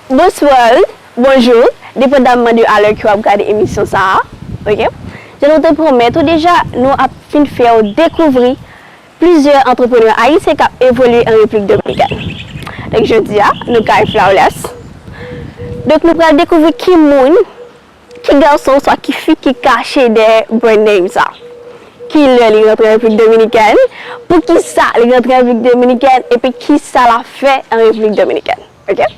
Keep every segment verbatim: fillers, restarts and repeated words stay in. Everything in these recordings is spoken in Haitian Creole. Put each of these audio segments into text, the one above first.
Bonswa, bonjou, depandamman de alè ke w ap gade emisyon sa a, oke? Jan nou te pwomèt ou deja, nou ap fin fè w dekouvri plizyè antreprenè ayisyen k ap evolye an Repiblik Dominikèn. Donk, jodi a, nou kay Flawless. Donk, nou pral dekouvri ki moun, ki gason oswa ki fi ki kache dèyè brand name sa. Kilè li rantre an Repiblik Dominikèn, poukisa li rantre an Repiblik Dominikèn, epi kisa l ap fè an Repiblik Dominikèn. Oke?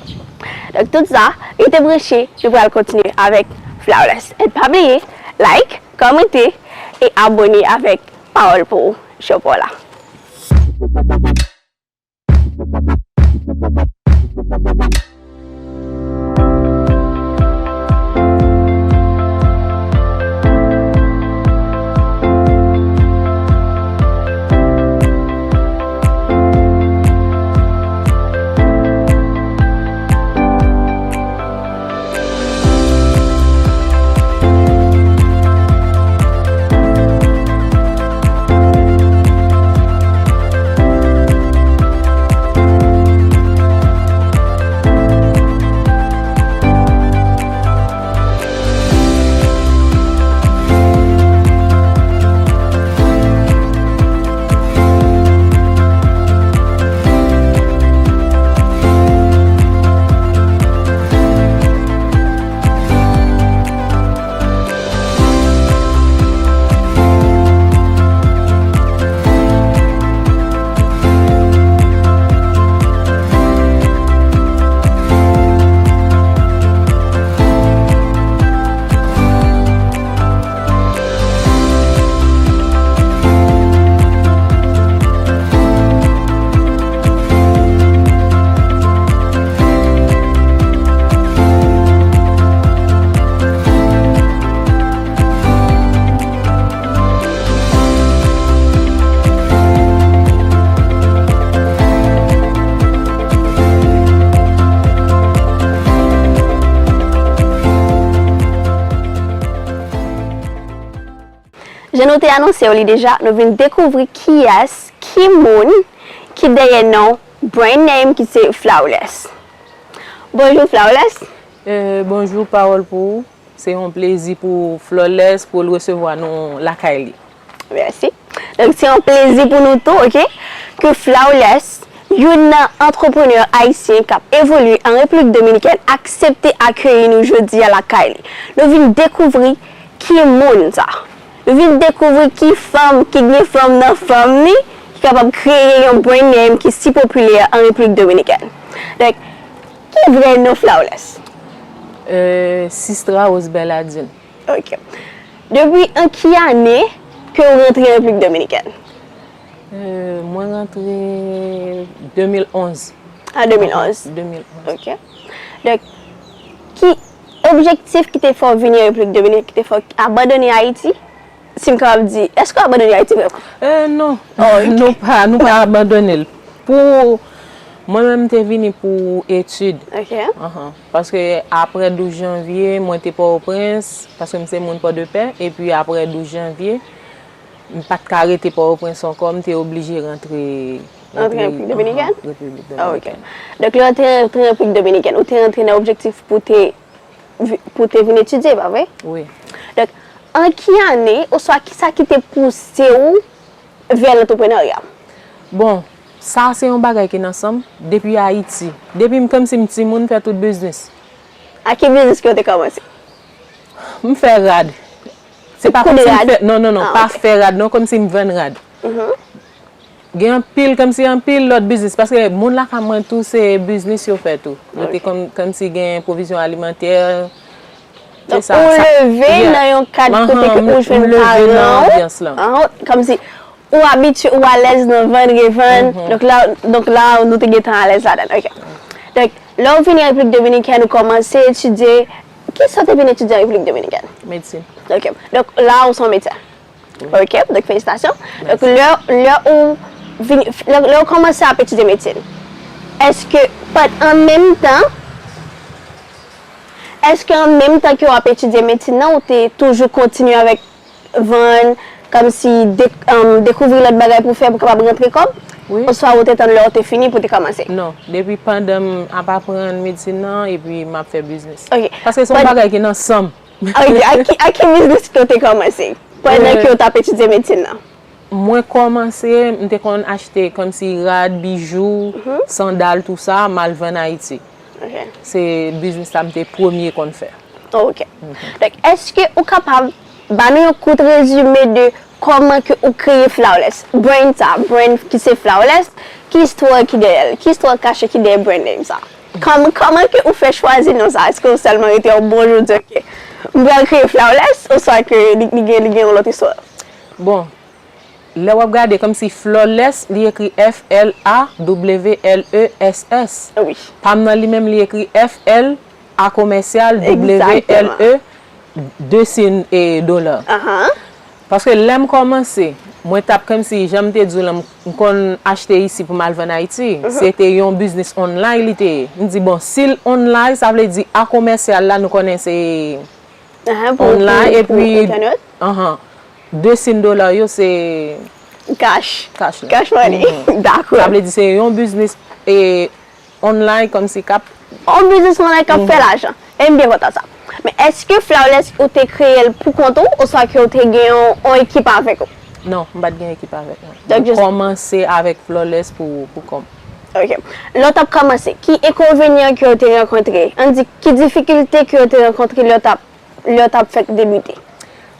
Donk, tout sa, rete branche, nou pral kontinye avèk Flawless. E pa bliye, like, kòmante e abòne avèk Pawòl pou Ou show pa w la. Jan nou te anonse w li deja, nou vin dekouvri kiyès, ki moun ki dèyè non brand name ki se Flawless. Bonjou Flawless. Eh, bonjou, Pawòl pou Ou. Se yon plezi pou Flawless pou l resevwa nou lakay li. Mèsi. Donk, se yon plezi pou nou tou, oke, ke Flawless, youn nan antreprenè ayisyen k ap evolye an Repiblik Dominikèn, aksepte akeyi nou jodi a lakay li. Nou vin dekouvri ki moun sa. Nou vin dekouvri ki fanm, ki gen fanm nan fanm li, ki kapab kreye yon brand name ki si popilè an Repiblik Dominikèn. Donk, ki vrè non Flawless? Euh, Sistra Rose Belladine. Ok. Depi an ki ane ke w rantre an Repiblik Dominikèn? Euh, mwen rantre de mil onz. An de mil onz. De mil onz. Ok. Donk, ki objektif ki te fè w vini an Repiblik Dominikèn, ki te fè w abandone Ayiti? Si m kapab di, èske w abandone Ayiti vrèman? Euh, non. Oh, ok. Nou pa, nou pa abandone l. Pou mwen menm, m te vini pou etid. Ok. Ahan. Paske apre douz janvye, mwen te Pòtoprens, paske m se moun Pòdepè, epi apre douz janvye, m pa t ka rete Pòtoprens ankò, m te oblije rantre Rantre Repiblik Dominikèn? Repiblik Ah, ok. Dominikèn. Donk, lè w te rantre Repiblik Dominikèn, ou te rantre nan objektif pou te, vi- pou te vin etidye, pa vre? Wi. Donk, an ki ane, oswa kisa ki te pouse w vè lantreprenarya? Bon, sa se yon bagay ki nan san m depi Ayiti. Depi m kòmsi m timoun, m fè tout biznis. A ki biznis ke w te kòmanse? M fè rad. Se pa Koude kòmsi m rad? fè, non, non, non, Ah, pa ok. Fè rad, non, kòmsi m vann rad. Mhm. Gen anpil, kòmsi anpil lòt biznis, paske moun lakay mwen tou se biznis yo fè tou. Yo te Ok. kòm, kòmsi gen pwovizyon alimantè. Donk, ou leve nan yon kad kote ke ou jwenn paran w, an, kòmsi ou abitye, ou alèz nan vann, revann. Donk la, donk la, nou te gentan alèz ladan. Ok. Donk, lè w vini an Repiblik Dominikèn, ou kòmanse etidye. Kisa w te vin etidye an Repiblik Dominikèn? Medsin. Ok. Donk, la, ou se yon medsen. Ok, donk felisitasyon. Donk, lè, lè ou vini, lè, lè ou kòmanse ap etidye medsin, èske, an menm tan, èske an menm tan ke w ap etidye medsin nan, ou te toujou kontinye avèk vann, kòmsi de, um, dekouvri lòt bagay pou fè pou kapab rantre kòb? Wi. Oswa ou te tann lè w te fini pou te kòmanse? Non, depi pandan m ap aprann medsin nan, epi m ap fè biznis. Ok. Paske se yon Pandan- bagay ki nan san m. Ok, a ki, a ki biznis ke w te kòmanse pandan Euh, ke w t ap etidye medsin nan? Mwen kòmanse, m te konn achte kòmsi rad, bijou, sandal, tou sa, m al vann Ayiti. Ok. Se biznis la m te premye konn fè. Ok. Donk, èske ou kapab ba nou yon kout rezime de kòman ke ou kreye Flawless? Brand sa, brand ki se Flawless, ki istwa ki dèyè l? Ki istwa kache ki dèyè brand name sa? Kòm, kòman ke ou fè chwazi non sa? Èske ou sèlman rete yon bon jou di, ok, m pral kreye Flawless, oswa ke li, li gen, li gen yon lòt istwa? Bon, lè w ap gade kòmsi Flawless, li ekri F L A W L E S S. Wi. Pa m nan li menm, li ekri F L A komèsyal W L E de sin e dola. Ahan. Paske lè m kòmanse, mwen t ap kòmsi, jan m te di w lan, m konn achte isi pou m al vann Ayiti. Se te yon biznis online li te ye. M di, bon, si l online, sa vle di A komèsyal la, nou konnen se Ahan, pou, online, pou, pou epi, entènèt? Ahan. De sin dola yo, se Cash. Cash la. Cash money. Mhm. Dakò. Sa vle di se yon biznis e online kòmsi k ap On biznis online k ap fè lajan. E m byen kontan sa. Men èske Flawless ou te kreye l pou kont ou, oswa ke ou te gen yon, yon ekip avèk ou? Non, m pa t gen ekip avèk mwen. Donk, Mwen kòmanse avèk Flawless pou, pou kòm. Ok. Lè w t ap kòmanse, ki enkonvenyan ke w te rankontre? Ann di, ki difikilte ke w te rankontre lè w t ap, lè w t ap fèk debite?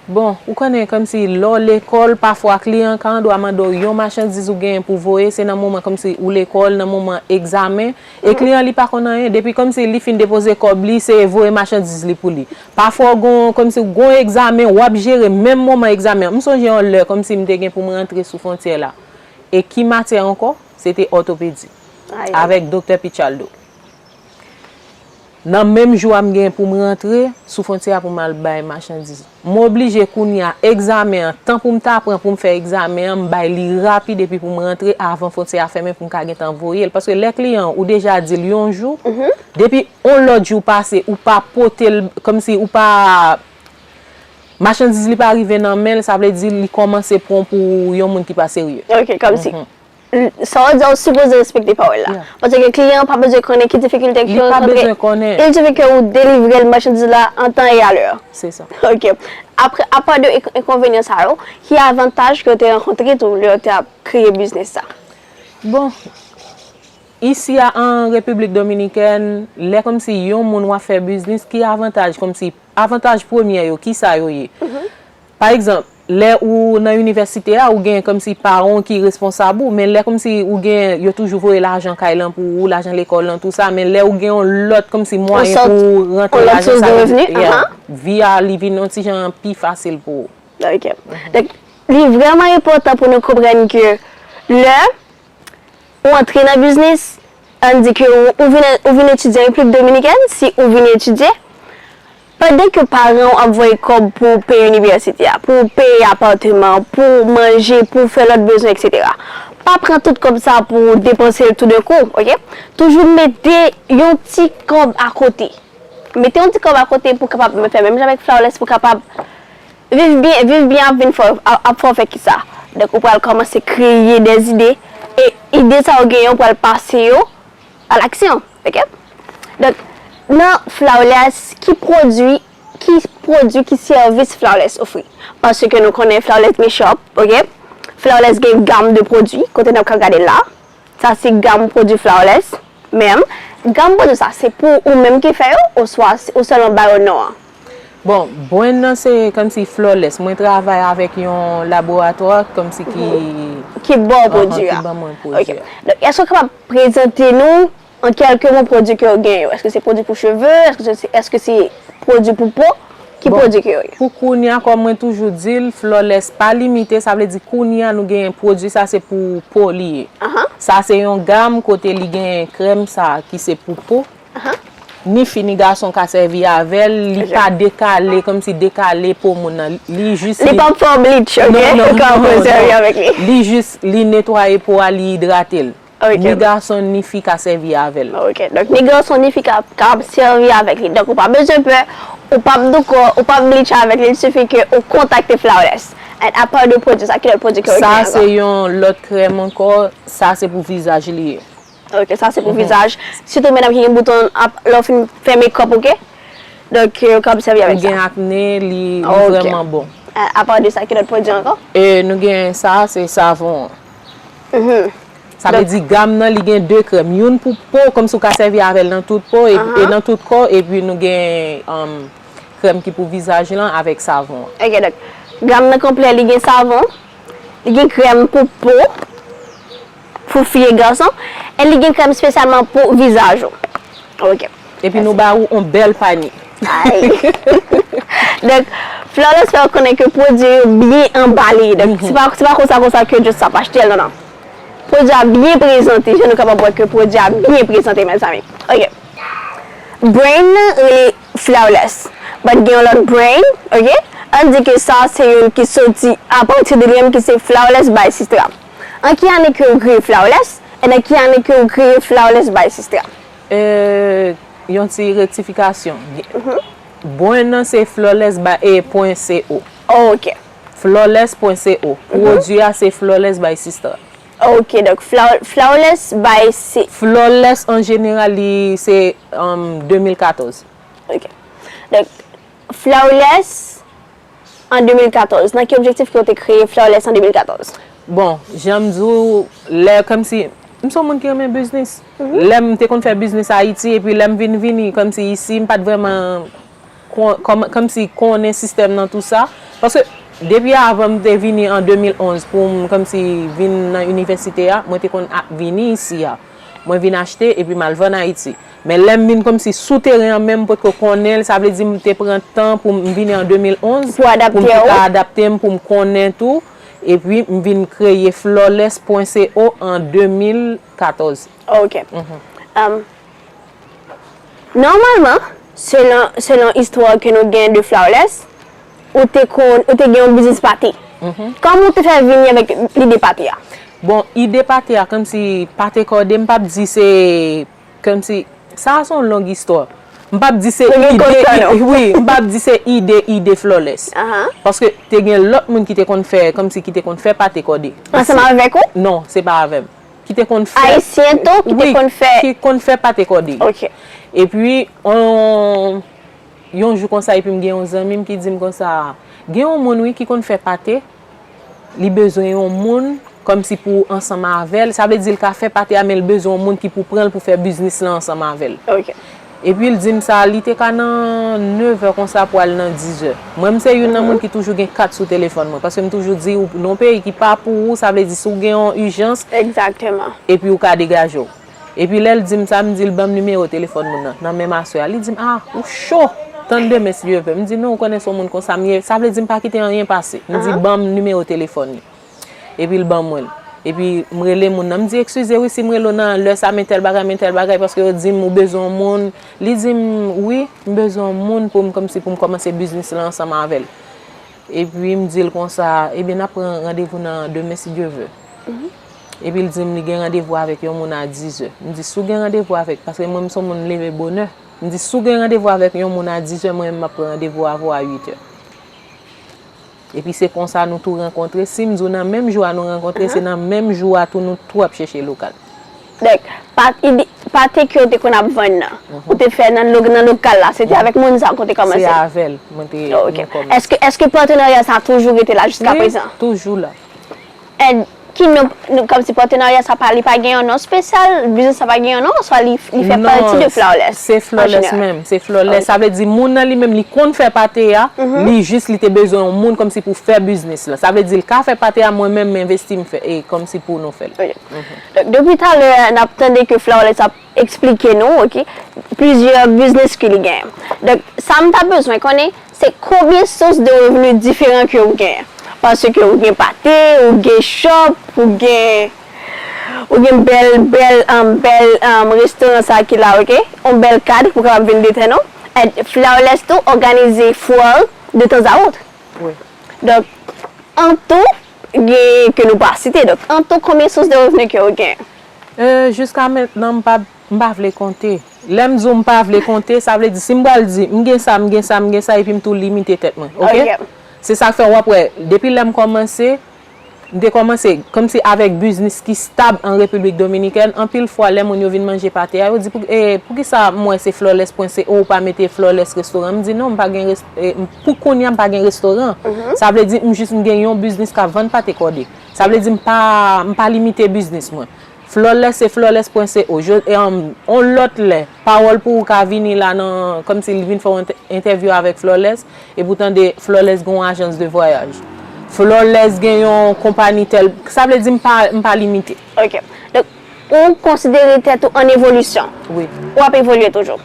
Bon, ou konnen kòmsi lè w lekòl, pafwa kliyan ka andwa mande w yon machandiz ou genyen pou voye, se nan moman kòmsi ou lekòl, nan moman egzamen, e kliyan li pa konn anyen, depi kòmsi li fin depoze kòb li, se voye machandiz li pou li. Pafwa w gon, kòmsi w gon egzamen, w ap jere menm moman egzamen an. M sonje yon lè kòmsi m te gen pou m rantre sou fwontyè la. E ki matyè ankò? Se te òtopedi. Ay. Avèk doktè Pichardo. Nan menm jou a m gen pou m rantre sou fwontyè a pou m al bay machandiz. M oblije kounye a egzamen an, tan pou m ta pran pou m fè egzamen an, m bay li rapid epi pou m rantre avan fwontyè a fèmen pou m ka gentan voye l. Paske lè kliyan ou deja di l yon jou, depi yon lòt jou pase, ou pa pote l, kòmsi ou pa, machandiz li pa rive nan men l, sa vle di li kòmanse pran w pou yon moun ki pa serye. Ok, kòmsi. Sa w di a, ou sipoze respekte pawòl la. Yeah. Paske kliyan an pa bezwen konnen ki difikilte ke Li w pa rankontre. Bezwen konnen. Il suffit ke ou delivre l machandiz la an tan e a lè. Se sa. Ok. Apre, apa de ek- enkonvenyan sa yo, ki avantaj ke w te rankontre tou lè w te ap kreye biznis sa? Bon, isi a an Repiblik Dominikèn, lè kòmsi yon moun w ap fè biznis, ki avantaj kòmsi, avantaj premye yo, ki sa yo ye? Pa egzanp, lè ou nan inivèsite a, ou gen kòmsi paran w ki responsab ou, men lè kòmsi ou gen, yo toujou voye lajan kay lan pou ou, lajan lekòl lan, tou sa, men lè ou gen yon lòt kòmsi mwayen sòt- pou rantre yon lòt lajan source sa, de li- revenu, yeah, aha. Vi a li vin yon ti jan pi fasil pou ou. Ok. Donk, li vrèman enpòtan pou nou konprann ke lè ou antre nan biznis, ann di ke ou, ou vin, ou vin etidye an Repiblik Dominikèn, si ou vin etidye, pandan ke paran w ap voye kòb pou w peye inivèsite a, pou w peye apatman, pou w manje, pou w fè lòt bezwen, etsetera. Pa pran tout kòb sa pou w depanse l toudenkou, ok? Toujou mete yon ti kòb akote. Mete yon ti kòb akote pou w kapab fè menm jan avèk Flawless, pou w kapab viv byen, viv byen ap vin fè w, ap, ap fè w fè kisa? Donk, ou pral kòmanse kreye de ide, e ide sa ou genyen, ou pral pase yo a laksyon, ok? Donk, nan Flawless, ki pwodui, ki pwodui, ki sèvis Flawless ofri? Paske nou konnen Flawless gen shop, ok? Flawless gen gam de pwodui, kote n ap ka gade l la. Sa se gam pwodui Flawless menm. Gam pwodui sa, se pou ou menm ki fè yo, oswa se ou sèlman ba yo non an? Bon, brand nan se kòmsi Flawless. Mwen travay avèk yon laboratwa kòmsi ki Ki ba w Ahan, pwodui ki a? Ban mwen pwodui Ok. a. Donk, èske w kapab prezante nou an kèlke mo pwodui ke w gen yo? Èske se pwodui pou cheve? Èske se, èske se pwodui pou po? Ki Bon, pwodui ke yo ye? Pou kounye a, kòm mwen toujou di l, Flawless pa limite, sa vle di kounye a nou genyen pwodui sa se pou po li ye. Ahan. Sa se yon gam kote li genyen krèm sa ki se pou po. Ni fi ni gason ka sèvi avè l, li pa dekale, kòmsi dekale po moun nan. Li jis Li pa fè w bleach, ok? Non, non, Ou ka non, sèvi non. Avèk li. Li jis, li netwaye po a, li idrate l. Ok. Ni gason ni fi ka sèvi avè l. Ok, donk ni gason ni fi ka, ka ap sèvi avèk li. Donk ou pa bezwen pè, ou p ap douko, ou p ap bleach avèk li, il suffit ke ou kontakte Flawless. And apa de pwodui sa, ki lòt pwodui ke w gen ankò? Sa se yon lòt krèm ankò, sa se pou vizaj li ye. Ok, sa se pou vizaj. Sitou medam ki gen bouton, ap, lè w fin fè makeup, ok? Donk, yo ka sèvi avèk sa. Ou gen akne, li, li vrèman bon. A, apa de sa, ki lòt pwodui ankò? E nou gen sa, se savon an. Sa vle di gam nan, li gen de krèm. Youn pou po, kòmsi w ka sèvi avè l nan tout po, e, e nan tout kò, epi nou gen, um, krèm ki pou vizaj lan avèk savon an. Ok, donk, gam nan konplè, li gen savon, li gen krèm pou po, pou fi e gason, e li gen krèm espesyalman pou vizaj ou. Ok. Epi nou ba ou yon bèl panye. Ay. Donk, Flawless fè w konnen ke pwodui yo byen anbale. Donk, se pa, se pa konsa, konsa ke just ap achte l, non, non. Pwodui a byen prezante, jan nou kapab wè ke pwodui a byen prezante, mezanmi. Ok. Brand nan rele Flawless. But gen yon lòt brand, ok? Ann di ke sa se youn ki soti apati de li menm ki se Flawless by Sistra. An ki ane ke yo kreye Flawless? And an ki ane ke yo kreye Flawless by Sistra? E, yon ti rektifikasyon. Brand nan se Flawless by, e, pwen C O. Oh, ok. Flawless pwen C O. Pwodui a se Flawless by Sistra. Ok, donk Flaw-, Flawless by se Flawless an jeneral, li se, um, de mil katòz. Ok. Donk, Flawless an de mil katòz. Nan ki objektif ke w te kreye Flawless an de mil katòz? Bon, jan m di w, lè kòmsi, m se yon moun ki renmen biznis. Lè m te konn fè biznis Ayiti, epi lè m vin vini, kòmsi isi, m pa t vrèman kon-, kòm-, kòmsi konnen sistèm nan tou sa. Paske depi avan m te vini an de mil onz pou m kòmsi vin nan inivèsite a, mwen te konn ap vini isi a. Mwen vin achte epi m al vann Ayiti. Men lè m vin kòmsi sou teren an menm, m potko konnen l, sa vle di m te pran tan pou m vini an de mil onz pou m te ka adapte m, pou m konnen tou. Epi m vin kreye Flawless pwen C O an de mil katòz. Ok. Um, Nòmalman, selon, selon istwa ke nou gen de Flawless, ou te konn, ou te gen yon biznis pate. Kòman ou te fè vini avèk lide pate a? Bon, ide pate a, kòmsi pate kòde, m p ap di se, kòmsi, sa a se yon long istwa. M p ap di se ide, ide, ide, ide Flawless. Paske te gen lòt moun ki te konn fè, kòmsi ki te konn fè pate kòde. Ansanm avèk ou? Non, se pa avè m. Ki te konn fè. Ayisyen tou, ki te konn fè. Ki konn fè pate kòde. Ok. Epi, on, yon jou konsa, epi m gen yon zanmi m ki di m konsa, gen yon moun, wi, ki konn fè pate, li bezwen yon moun kòmsi pou ansanm avè l, sa vle di l ka fè pate a, men l bezwen yon moun ki pou pran l pou fè biznis lan ansanm avè l. Ok. Epi l di m sa, li te ka nan nevè konsa pou al nan dizè. Mwen, m se youn nan moun ki toujou gen kat sou telefòn mwen, paske m toujou di, ou nan yon peyi ki pa pou ou, sa vle di si w gen yon ijans, epi ou ka degaje w. Epi lè l di m sa, m di l ban m nimewo telefòn moun nan, nan menm aswè a. Li di m, ah, ou cho! Tann demen si Dye vle. M di, non, ou konnen se yon moun konsa m ye, sa vle di m pa kite anyen pase. M di, ban m nimewo telefòn li. Epi l ban mwen l. Epi m rele moun nan, m di, eskize wi si m rele w nan lè sa, men tèl bagay, men tèl bagay, paske yo di m ou bezwen yon moun. Li di m, wi, m bezwen yon moun pou m, kòmsi pou m kòmanse biznis lan ansanm avè l. Epi m di l konsa, ebyen, n ap pran randevou nan demen si Dye vle. Epi l di m li gen randevou avèk yon moun a dizè. M di, si w gen randevou avèk, paske mwen, m se yon moun leve bonè. M di, si w gen randevou avèk yon moun a dizè, mwen menm, m ap pran randevou avè w a uitè. Epi se konsa nou tou rankontre. Si m di w nan menm jou a nou rankontre, se nan menm jou a tou nou tou ap chèche lokal. Donk, pa-, ide, pate ke w te konn ap vann nan, ou te fè nan lo-, nan lokal la, se te avèk moun sa ke w te kòmanse? Se avè l, mwen te, mwen kòmanse. Èske, èske patenarya sa a toujou rete la jiska prezan? Wi, toujou la. And ki non, non, kòmsi patenarya sa pa, li pa gen yon non espesyal, biznis sa pa gen yon non, oswa li, li fè pati de Flawless? Non, se Flawless menm, se Flawless. Sa vle di moun nan li menm, li konn fè pate a, li jis li te bezwen yon moun kòmsi pou fè biznis lan. Sa vle di l ka fè pate a, mwen menm m envesti m fè, e kòmsi pou nou fè l. Ok. Donk, depi talè, n ap tande ke Flawless ap eksplike nou, ok, plizyè biznis ke li genyen. Donk, sa m ta bezwen konnen, se konbyen sous de revni diferan ke ou genyen. Paske ou gen pate, ou gen shop, ou gen, ou gen bèl, bèl, um, bèl, um, restoran sa ki la, ok? Yon bèl kad pou kapab vin detè nou. And Flawless tou òganize foire de tanzawot. Wi. Donk, an tou, gen ke nou pa site. Donk, an tou, konbyen sous de revni ke ou gen? Euh, jiska mentnan, m pa, m pa vle konte. Lè m di w m pa vle konte, sa vle di si m pral di, m gen sa, m gen sa, m gen sa, epi m tou limite tèt mwen, ok? Ok. Se sa k fè w ap wè, depi lè m kòmanse, m te kòmanse kòmsi avèk biznis ki stab an Repiblik Dominikèn. Anpil fwa, lè moun yo vin manje pate a, yo di, "Pou, e, poukisa m wè se flawless pwen C O, ou pa mete Flawless Restaurant?" M di, "Non, m pa gen res-, e, m, pou kounye a, m pa gen restoran." Sa vle di, m jis m gen yon biznis k ap vann pate kòde. Sa vle di, m pa, m pa limite biznis mwen. Flawless se flawless pwen C O. Je, e, um, on lòt lè, pawòl pou ou ka vini la nan, kòmsi li vin fè yon entè-, entèvyou avèk Flawless, epi w tande Flawless gen yon ajans de vwayaj. Flawless gen yon konpanyi tèl, sa vle di m pa, m pa limite. Ok. Donk, ou konsidere tèt ou an evolisyon. Wi. Ou ap evolye toujou.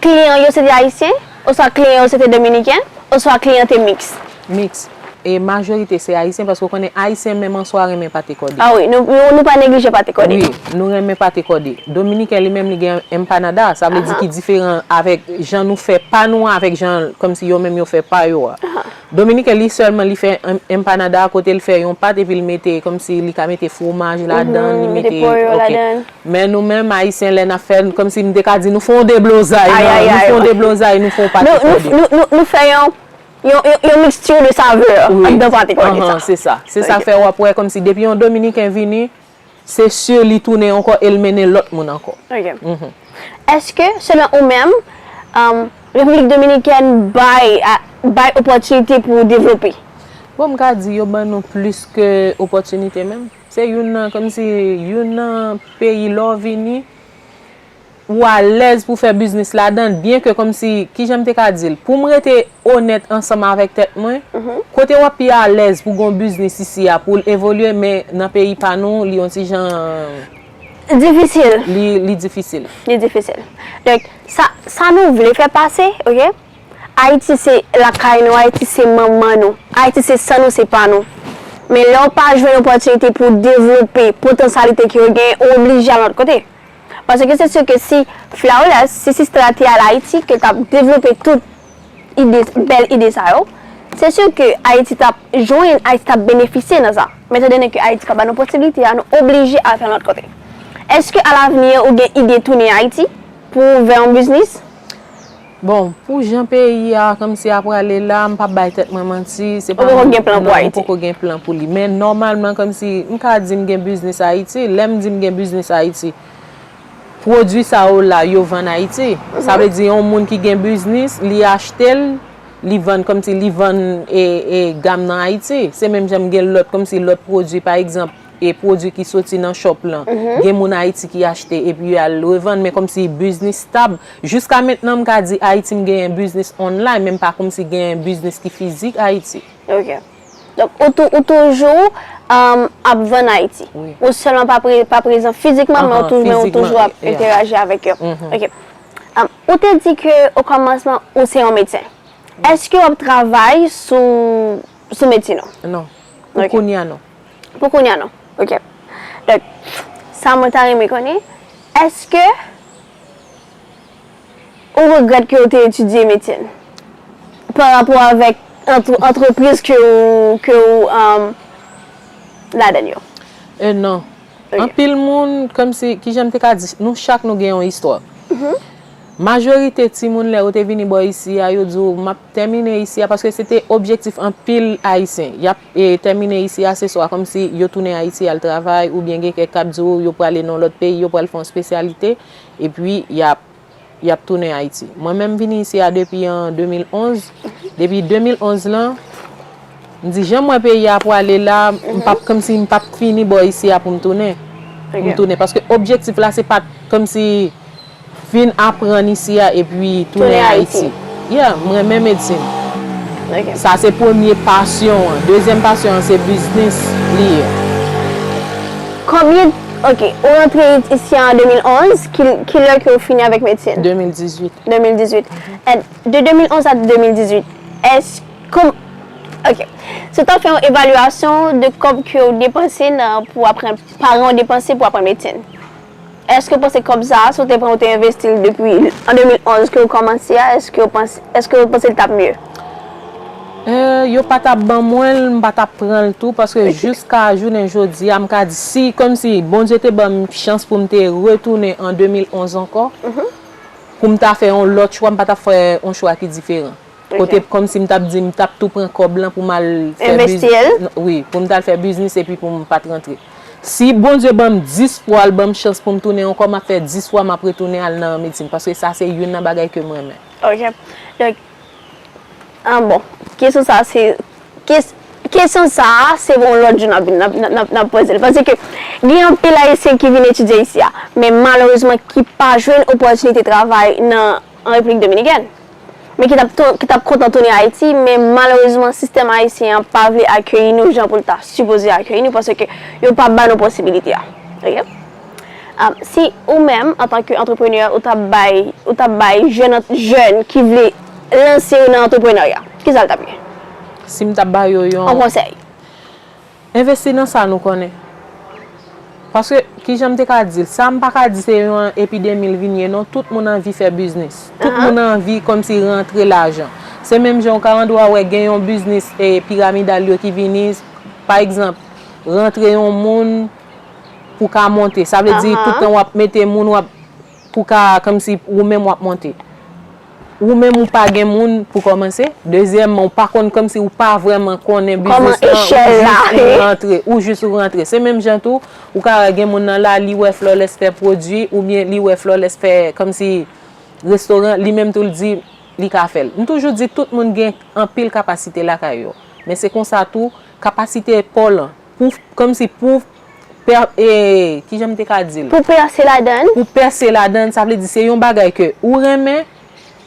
Kliyan yo se te Ayisyen, oswa kliyan yo se te Dominiken, oswa kliyan te miks? Miks. E majorite se Ayisyen, paske w konnen Ayisyen menm an swa renmen pate kòde. Ah wi, nou, nou, nou pa neglije pate kòde. Wi, nou renmen pate kòde. Dominiken li menm li gen empanada, sa vle di ki diferan avèk jan nou fè pa nou an, avèk jan kòmsi yo menm yo fè pa yo a. Dominiken li sèlman li fè em-, empanada a kote l fè yon pat epi l mete kòmsi li ka mete fwomaj ladan, li mete pòyo ladan. Men nou menm Ayisyen lè n ap fè, kòmsi m te ka di nou fè yon deblozay, nou fè yon deblozay, nou fè yon pate kòde. Nou, nou, nou, nou fè yon, yon, yon, yon mixture de saveur anndan pate kòde sa. Se sa k fè w ap wè kòmsi depi yon Dominiken vini, se si li tounen ankò e l mennen lòt moun ankò. Ok. Èske, selon ou menm, um, Repiblik Dominikèn bay, a, bay opòtinite pou devlope? Bon, m ka di yo ban nou plis ke opòtinite menm. Se youn nan, kòmsi, youn nan peyi lè w vini, ou alèz pou fè biznis ladan l, byen ke kòmsi, kijan m te ka di l, pou m rete onèt ansanm avèk tèt mwen, kote w ap pi alèz pou gon biznis isi a, pou l evolye, men nan peyi pa nou, li yon ti jan difisil. Li, li difisil. Li difisil. Donk, sa, sa nou vle fè pase, ok? Ayiti se lakay nou, Ayiti se manman nou, Ayiti se san nou, se pa nou. Men lè w pa jwenn opòtinite pou w devlope potansyalite ke w genyen, ou oblije al yon lòt kote. Paske se si ke si Flawless, si Sistela te al Ayiti, ke l t ap devlope tout ide, bèl ide sa yo, se si ke Ayiti t ap jwenn, Ayiti t ap benefisye nan sa. Men etan done ke Ayiti pa ba nou posiblite a, nou oblije al fè yon lòt kote. Èske alavni ou gen ide tounen Ayiti pou w ouvè yon biznis? Bon, pou jan peyi a kòmsi ap prale la, m p ap bay tèt mwen manti, se pa... Ou poko gen plan pou Ayiti? Non, m poko gen plan pou li. Men nòmalman, kòmsi, m ka di m gen biznis Ayiti. Lè m di m gen biznis Ayiti, pwodui sa yo la, yo vann Ayiti. Sa vle di, yon moun ki gen biznis, li achte l, li vann, kòmsi li vann, e, e, gam nan Ayiti. Se menm jan m gen lòt, kòmsi lòt pwodui, pa egzanp, e pwodui ki soti nan shop lan. Gen moun Ayiti ki achte epi y al revann, men kòmsi biznis stab. Jiska mentnan, m ka di Ayiti m genyen biznis online, men m pa kòmsi genyen biznis ki fizik Ayiti. Ok. Donk, ou tou, ou toujou, um, ap vann Ayiti. Wi. Ou sèlman pa pre-, pa prezan fizikman, men ou toujou, men ou toujou ap enteraji avèk yo. Ok. Um, ou te di ke o kòmansman, ou se yon medsen. Èske w ap travay sou, sou medsin ou? Non. Pou kounye a, non. Pou kounye a, non. Ok. Donk, sa mwen ta renmen konnen, èske ou regrèt ke w te etidye medsin? Pa rapò avèk antre-, antrepriz ke w, ke w, um, ladan yo? E non. Ok. Anpil moun, kòmsi, kijan m te ka di, nou chak nou gen yon istwa. Majorite timoun, lè yo te vini bò isi a, yo di w, "M ap tèmine isi a," paske se te objektif anpil Ayisyen. Y ap, e, tèmine isi a, se swa kòmsi yo tounen Ayiti, y al travay, oubyen gen kèk k ap di w, yo prale nan lòt peyi, yo pral fè yon espesyalite, epi y ap y ap tounen Ayiti. Mwen menm vini isi a depi an de mil onz. Depi de mil onz lan, m di jan m wè peyi a pwale la, m p ap, kòmsi m p ap fini bò isi a pou m tounen. Pou m tounen. Paske objektif la, se pa t kòmsi vin aprann isi a epi tounen Ayiti. Yeah, m renmen medsin. Sa se premye pasyon an. Dezyèm pasyon an, se biznis li ye. Konbyen, ok, ou rantre isi a an de mil onz, ki, ki lè ke ou fini avèk medsin? De mil dizuit. De mil dizuit. And de de mil onz a de mil dizuit, èske, kòm, ok. Si w ta fè yon evalyasyon de kòb ke w depanse nan, pou aprann, paran w depanse pou aprann medsin. Èske w panse kòb sa a, si w te pran, w te envesti l depi an de mil onz ke w kòmanse a, èske w panse, èske w panse l t ap mye? Eh, yo pa t ap ban mwen l, m pa t ap pran l tou, paske jiska jounen jodi a, m ka di, si, kòmsi Bondye te ban m chans pou m te retounen an de mil onz ankò, pou m ta fè yon lòt chwa, m pa t ap fè yon chwa ki diferan. Kote kòmsi m t ap di m t ap tou pran kòb lan pou m al fè Envesti l? Wi, pou m t al fè biznis epi pou m pa t rantre. Si Bondye ban m dis fwa, l ban m chans pou m tounen ankò, m ap fè dis fwa, m ap retounen al nan medsin. Paske sa se youn nan bagay ke m renmen. Ok. Donk, ah bon, kesyon sa se, kes, kesyon sa se yon lòt jou n ap, n ap, n ap, n ap poze l. Paske gen anpil Ayisyen ki vin etidye isi a, men malerezman ki pa jwenn opòtinite travay nan, an Repiblik Dominikèn. Men ki t ap tou-, ki t ap kontan tounen Ayiti, men malerezman, sistèm ayisyen an pa vle akeyi nou jan pou l ta sipoze akeyi nou, paske yo pa ba nou posibilite a. Ok? Ah, si ou menm, antanke antreprenè, ou t ap bay, ou t ap bay jèn, jèn ki vle lanse yo nan antreprenarya, kisa l t ap ye? Si m t ap ba yo yon konsèy. Envesti nan sa nou konnen. Paske, kijan m te ka di l? Sa m pa ka di se yon epidemi l vin ye non. Tout moun anvi fè biznis. Tout moun anvi kòmsi rantre lajan. Se menm jan w ka andwa wè gen yon biznis e piramidal yo ki vini, pa egzanp, rantre yon moun pou ka monte. Sa vle di tout tan w ap mete moun, w ap pou ka kòmsi ou menm w ap monte. Ou menm ou pa gen moun pou kòmanse. Dezyèmman, ou pa konn kòmsi ou pa vrèman konnen biznis lan, ou jis ou rantre, ou jis ou rantre. Se menm jan tou, ou ka wè gen moun nan la, li wè Flawless fè pwodui, oubyen li wè Flawless fè kòmsi restoran, li menm tou l di li ka fè l. M toujou di tout moun gen anpil kapasite lakay yo. Men se konsa tou, kapasite pa w lan, pou, kòmsi pou pè-, e, kijan m te ka di l? Pou pèse ladan l? Pou pèse ladan l, sa vle di se yon bagay ke ou renmen,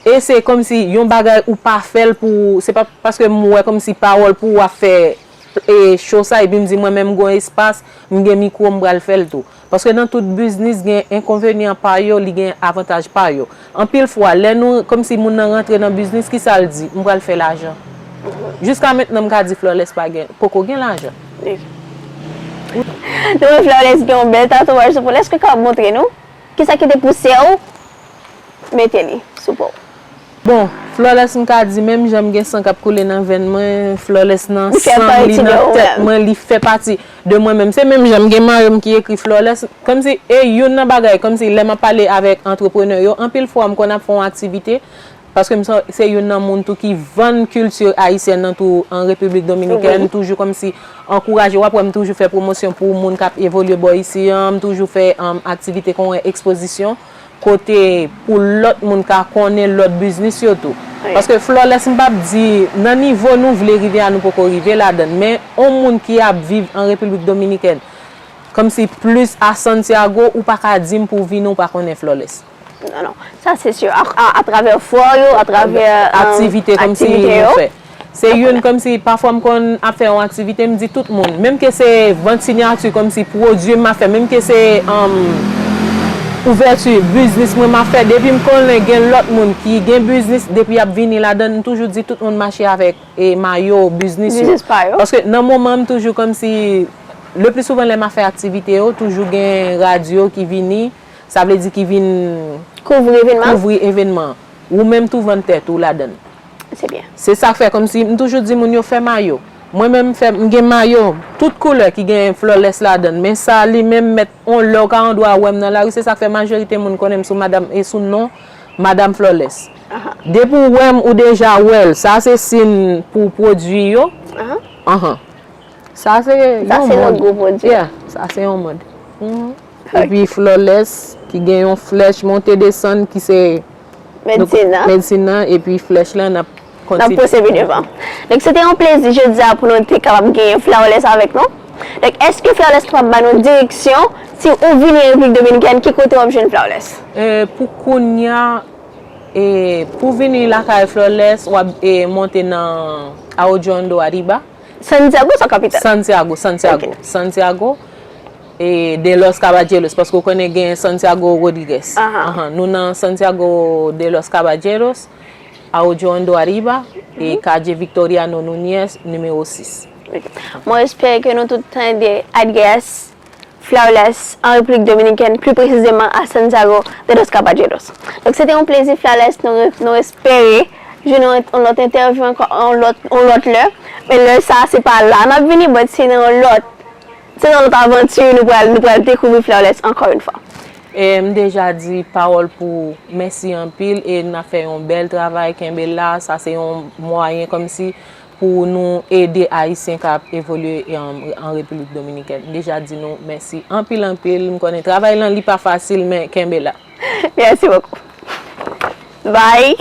e se kòmsi yon bagay ou pa fè l pou, se pa paske m wè kòmsi pawòl pou w ap fè, e, cho sa, epi m di mwen menm m gon espas, m gen mikwo, m pral fè l tou. Paske nan tout biznis gen enkonvenyan pa yo, li gen avantaj pa yo. Anpil fwa, lè nou, kòmsi moun nan rantre nan biznis, kisa l di? M pral fè lajan. Jiska mentnan, m ka di Flawless pa gen, poko gen lajan. Nou wè Flawless gen yon bèl tatouaj sou po l. Èske w kapab montre nou? Kisa ki te pouse w mete li sou po w? Bon, Flawless, m ka di, menm jan m gen san k ap koule nan venn mwen, Flawless nan san m, li nan tèt mwen, li fè pati de mwen menm. Se menm jan m gen mayo m ki ekri Flawless. Kòmsi, e youn nan bagay, kòmsi lè m ap pale avèk antreprenè yo, anpil fwa m konn ap fè yon aktivite, paske m se, se youn nan moun tou ki vann kilti ayisyèn nan tou an Repiblik Dominikèn, m toujou kòmsi ankouraje, w ap wè m toujou fè pwomosyon pou moun k ap evolye bò isi an, m toujou fè, um, aktivite kon ekspozisyon. Kote pou lòt moun ka konnen lòt biznis yo tou. Paske Flawless, m p ap di, nan nivo nou vle rive a, nou poko rive ladan l, men on moun ki ap viv an Repiblik Dominikèn, kòmsi plis a Santiago, ou pa ka di m pou w vini, ou pa konnen Flawless. Non, non. Sa, se si. A, a, atravè fwa yo, atravè, euh, aktivite kòmsi nou fè. Se youn kòmsi, pafwa m konn ap fè yon aktivite, m di tout moun, menm ke se vant sinyati kòmsi pwodui m ap fè, menm ke se, um, ouvèti biznis mwen m ap fè, depi m konnen gen lòt moun ki gen biznis, depi y ap vini ladan l, m toujou di tout moun mache avèk, e, mayo biznis yo. Biznis pa yo. Paske nan moman m toujou kòmsi, le pli souvan lè m ap fè aktivite yo, toujou gen radyo ki vini, sa vle di ki vin kouvri evènman. Kouvri evènman. Ou menm tou vann tèt ou ladan l. Se byen. Se sa k fè kòmsi m toujou di moun yo fè mayo. Mwen menm m fè, m gen mayo tout koulè ki gen Flawless ladan l. Men sa li menm mèt on lè w ka andwa wè m nan lari, se sa k fè majorite moun konnen m sou madanm, e sou non Madanm Flawless. Depi w wè m, ou deja wè l. Sa se siy pou pwodui yo. Anhan. Sa se yon mòd. Sa se lòt gwo pwodui. Yeah, sa se yon mòd. Mhm. Epi Flawless, ki gen yon flèch monte desann, ki se medsin nan. Medsin nan, epi flèch lan, n ap kontinye. N ap pwosede devan. Donk, se te yon plezi jodi a pou nou te kapab genyen Flawless avèk nou. Donk, èske Flawless kapab ba nou direksyon, si ou vini Repiblik Dominikèn, ki kote w ap jwenn Flawless? E, pou kounye a, e, pou vini lakay Flawless, w ap, e, monte nan Arroyo Hondo Arriba. Santiago, sa kapital? Santiago, Santiago. Ok. Santiago, e, de los Caballeros, paske w konnen gen Santiago Rodriguez. Aha. Ahan, nou nan Santiago de los Caballeros, Arroyo Hondo Arriba, e, mhm, Calle Victoriano Núñez, nimewo sis. Ok. Mwen espere ke nou tout tande adrès Flawless, an Repiblik Dominikèn, pli presizeman a Santiago de los Caballeros. Donk, se te yon plezi, Flawless, nou re-, nou espere jwenn yon, yon lòt entèvyou ankò, yon lòt, yon lòt lè. Men lè sa, se pa la n ap vini, but se nan yon lòt, se nan yon lòt avanti, nou pral, nou pral dekouvri Flawless ankò yon fwa. E m deja di pawòl pou mèsi anpil e n ap fè yon bèl travay, kenbe la, sa se yon mwayen kòmsi pou nou ede Ayisyen k ap evolye an, an Repiblik Dominikèn. M deja di nou mèsi anpil anpil, m konnen travay lan li pa fasil men kenbe la. Merci beaucoup. Bye.